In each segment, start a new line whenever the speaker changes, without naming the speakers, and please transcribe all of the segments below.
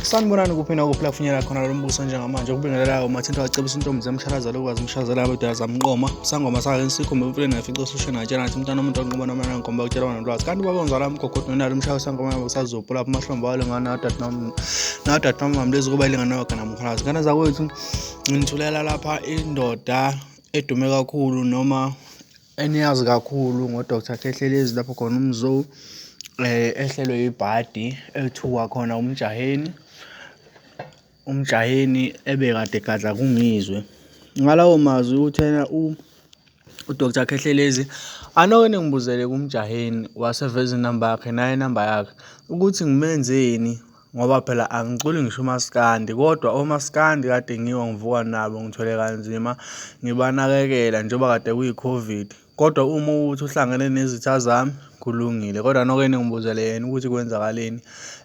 Sanibonani kuphi nakuphi la kufinyelela khona lo mbuso njengamanje okubingelelayo uMathinta wacebisa intombi zemshalazelo ukwazi umshazela abedala zamnqoma sangoma sakhe nsikhombe emfuleni nafica usushena natshela nathi umntana omuntu onqoba noma nankomba ukutshela nolwazi kanti baba ngizala umgogodo nonalo umshaya sangoma yabo sazopula lapho amahlombe walingana nadadwa nadadwa mamlezi kuba ilingana wagana mkhalazi ngane zakwethu ngithulela lapha indoda edume kakhulu noma eniyazi kakhulu ngo-Dr Khehlelezi lapho khona uMzo ehlelwe ibhadi ethuka khona uMjaheni. UMjaheni ebekade egadla kuNgizwe. Ngalawo mazwi uthena uDr Khehlelezi anoke ningibuzele kuMjaheni waseveza inamba yakhe naye inamba yakhe ukuthi ngimenzeni ngoba phela angiculi ngisho umaskandi kodwa omaskandi kade ngiwa ngivuka nabo ngithwele kanzima ngibanakekela njengoba kade kuyi-COVID kodwa uma ukuthi uhlangene nezitha zami kulungile kodwa noke ningibuzele yena ukuthi kwenzakaleni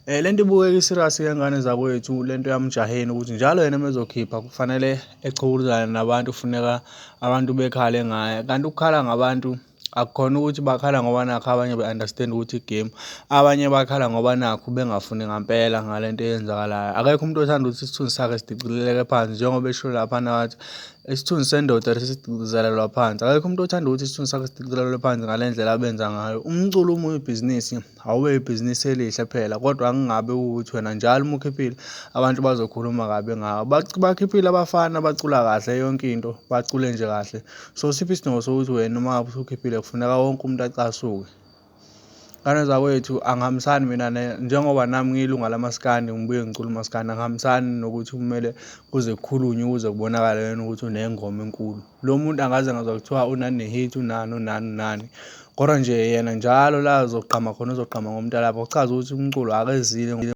um le nto ibukeka iserious-ke ngane zakwethu le nto yamjaheni ukuthi njalo yena uma ezokhipha kufanele echukuluzane nabantu kufuneka abantu bekhale ngaye kanti ukukhala ngabantu Akukhona ukuthi bakhala ngoba nakhu abanye be-understand ukuthi igemu, abanye bakhala ngoba nakhu bengafuni ngampela ngale nto eyenzakalayo. Akekho umuntu othanda ukuthi isithunzi sakhe sidicileleke phansi njengoba esho laphana wathi isithunzi sendoda sidicilelwa phansi. Akekho umuntu othanda ukuthi isithunzi sakhe sidicilelwe phansi ngale ndlela abenza ngayo. Umculo uma uyibhizinisi awube ibhizinisi elihle phela kodwa angingabe ukuthi wena njalo uma ukhiphile abantu bazokhuluma kabi ngawo. Bakhiphile abafana bacula kahle yonke into, bacule nje kahle. So siphi isidingo sokuthi wena uma ngabe usukhiphile kufuneka wonke umuntu acasuke? Ngane zakwethu angihambisani mina njengoba nami ngiyilunga lamaskandi ngibuye ngicule umaskandi angihambisani nokuthi kumele kuze kukhulunywe ukuze kubonakale wena ukuthi unengoma enkulu. Lo muntu angaze ngazwa kuthiwa unane-hit unani unani unani kodwa nje yena njalo la azogqama khona uzogqama ngomntalabho kuchaza ukuthi umculo akezile.